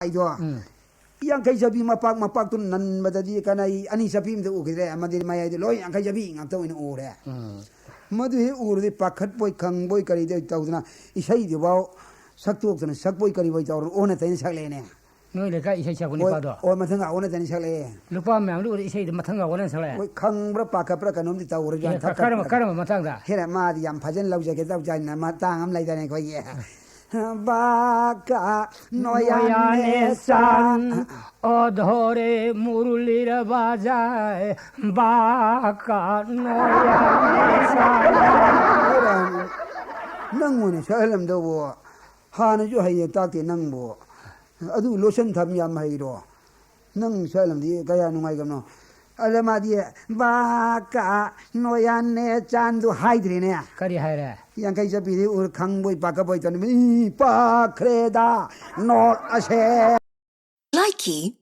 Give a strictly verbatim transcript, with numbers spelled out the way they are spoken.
ꯍꯥꯏꯗꯣ꯫ ꯎꯝ꯫ ꯌꯥꯡꯈꯩ ꯆꯞꯄꯤ ꯃꯄꯥꯛ, ꯃꯄꯥꯛꯇꯨ ꯅꯟꯕꯗꯗꯤ ꯀꯅꯥ ꯑꯅꯤ ꯆꯞꯄꯤ ꯑꯝꯇ ꯎꯈꯤꯗ꯭ꯔꯦ꯫ ꯑꯃꯗꯤ ꯃꯌꯥꯏꯗꯨ ꯂꯣꯏ ꯌꯥꯡꯈꯩ ꯆꯞꯄꯤ ꯉꯥꯛꯇ ꯑꯣꯏꯅ ꯎꯔꯦ꯫ ꯎꯝ꯫ ꯃꯗꯨ ꯍꯦꯛ ꯎꯔꯗꯤ ꯄꯥꯈꯠꯄꯣꯏ ꯈꯪꯕꯣꯏ ꯀꯔꯤꯗꯣꯏ ꯇꯧꯗꯅ ꯏꯁꯩꯗꯨꯐꯥꯎ ꯁꯛꯇꯣꯛꯇꯅ ꯁꯛꯄꯣꯏ ꯀꯔꯤꯕꯣꯏ ꯇꯧꯔ ꯑꯣꯟꯅ ꯇꯩꯅ ꯁꯛꯂꯛꯑꯦꯅꯦ꯫ ꯅꯣꯏ ꯂꯩꯀꯥꯏ ꯏꯁꯩ ꯁꯛꯄ ꯍꯣꯏ, ꯅꯨꯄꯥꯗꯣ? ꯍꯣꯏ, ꯃꯊꯪꯒ ꯑꯣꯟꯅ ꯇꯩꯅ ꯁꯛꯂꯛꯑꯦ꯫ ꯂꯨꯄꯥ ꯃꯌꯥꯝꯗꯨ ꯎꯔ ꯏꯁꯩꯗꯣ ꯃꯊꯪꯒ ꯑꯣꯟꯅ ꯁꯛꯂꯛꯑꯦ? ꯍꯣꯏ, ꯈꯪꯕ꯭ꯔꯥ ꯄꯥꯈꯠꯄ꯭ꯔꯥ ꯀꯩꯅꯣꯝꯗꯤ ꯇꯧꯔꯦ, ꯑꯦ, ꯒ꯭ꯌꯥꯟ ꯊꯞ ꯀꯔꯝꯕ, ꯇꯞ-, ꯀꯔꯝꯕ ꯃꯇꯥꯡꯗ? ꯍꯦꯔꯥ, ꯃꯥꯗꯤ ꯌꯥꯝ ꯐꯖꯅ ꯂꯧꯖꯒꯦ ꯇꯧꯖꯥꯠꯅꯤꯅ ꯃꯇꯥꯡ ꯑꯃ ꯂꯩꯗꯥꯏꯅꯦ ꯑꯩꯈꯣꯏꯒꯤ꯫ ꯕꯥꯀꯥ ꯅꯣꯌꯥꯅꯦ ꯆꯥꯟ, ꯑꯣ ꯙꯣꯔꯦ ꯃꯨꯔꯂꯤꯔ ꯕꯥꯖꯥꯏ, ꯕꯥꯀꯥ ꯅꯣꯌꯥꯅꯦ ꯆꯥꯟ꯫ ꯅꯪ ꯑꯣꯏꯅ ꯁꯛꯍꯜꯂꯝꯗꯧꯕꯣ꯫ ꯍꯥꯟꯅꯁꯨ ꯍꯩꯌꯦ ꯇꯥꯛꯇꯦ ꯅꯪꯕꯨ꯫ ꯑꯗꯨ ꯂꯣꯠꯁꯟ ꯊꯝ ꯌꯥꯝ ꯍꯩꯔꯣ꯫ ꯅꯪ ꯁꯛꯍꯜꯂꯝꯗꯤ ꯀꯌꯥ ꯅꯨꯡꯉꯥꯏꯒꯕꯅꯣ꯫ ꯑꯗ ꯃꯥꯗꯤ ꯕꯥꯀꯥ ꯅꯣꯌꯥꯅꯦ ꯆꯥꯟꯗꯨ ꯍꯥꯏꯗ꯭ꯔꯦꯅꯦ꯫ ꯀꯔꯤ ꯍꯥꯏꯔꯦ? ꯌꯥꯡꯈꯩ ꯆꯞꯄꯤꯗꯤ ꯎꯔ ꯈꯪꯕꯣꯏ ꯄꯥꯈꯠꯄꯣꯏ ꯇꯧꯅꯤ꯫ ꯃꯤ ꯄꯥꯈ꯭ꯔꯦꯗ ꯅꯣꯠ ꯑꯁꯦ꯫ Likey